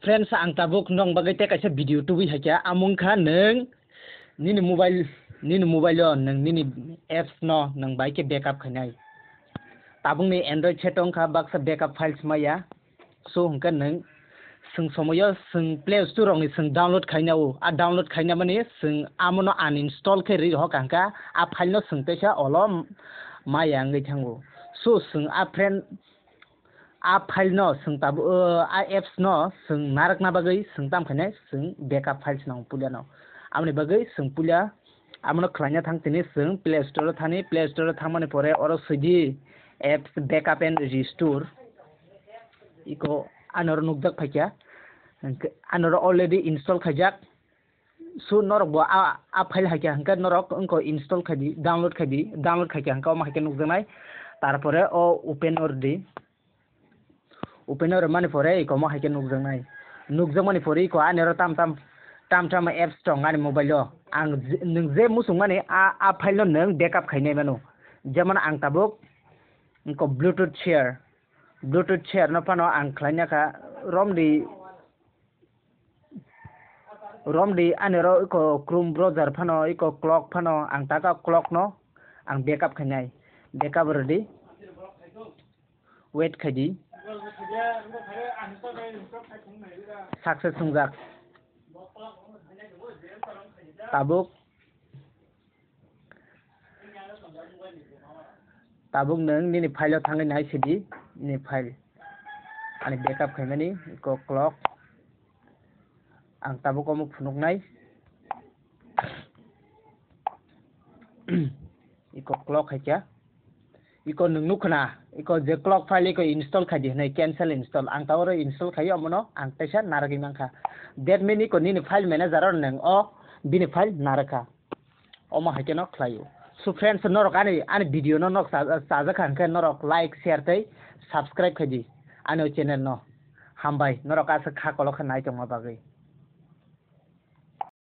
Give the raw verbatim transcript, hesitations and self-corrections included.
Friends, ang tabuk nong bagwi tei kaisa video tubui haikha, amung kha nwng nini mobile, nini mobile o nwng nini apps no nwng bai khe backup khainai. Tabukni Android set wngkha baksa backup files maya. So hwnkhe nwng swng somoyo swng Play Store rokni swng download khaina o. A download khaina mani swng amono uninstall khe ri rohor kha hwnkha a file no swng teisa olo maya wngwi thango. So swng a friend a file no swng tabuk, o, a apps no swng narwkna bagwi swng tam khainai swng backup files no pulia no. Aboni bagwi swng pulia Amono khlaina thang tini chwng Play Store o thani, Play Store o thangmani pore oro swidi apps backup and restore. Iko anoro nukjak phaikha. Hwnkhe anoro already install khaijak. So norok bo a, a file haikha hwnkhe norok wngkho install khaidi, download khaidi, download khaikha hwnkhe omo haikhe nukjaknai. Tarpore o open ordi. Open o rwmani pore iko omo hai khe nukjaknai. Nukjakmani pore iko ani oro tam tam, tam tam apps tong ani mobile o. Ang je, nwng je muchungmani a, a file no nwng backup khainai mano. Jemon ang tabuk iko Bluetooth share, Bluetooth share no phano ang khlaina kha romdi, romdi ani oro iko Chrome browser phano iko clock phano ang taka clock no ang backup khainai. Backup rwdi. Wait khaidi. Success wngjak. Tabuk. Tabuk nwng nini file o thangwi nai sidi, nini file. Ani backup khaimani iko clock. Ang tabuk omo phunuknai. Iko clock hai kha. Iko nwng nukha na, iko je clock file iko install khaidi hwnwi, cancel install. Ang ta oro install khai omono ang teisa narwgwi mankha. That mean iko nini file manager o nwng o bini file narwkha. Omo hai khe no khlaio. So friends, norok ani, ani video no nok cha-, chajak kha hwnkhe norok like, share tei subscribe khaidi ani o channel no. Hambai, norok aswk kha kolok khe nai tongma bagwi.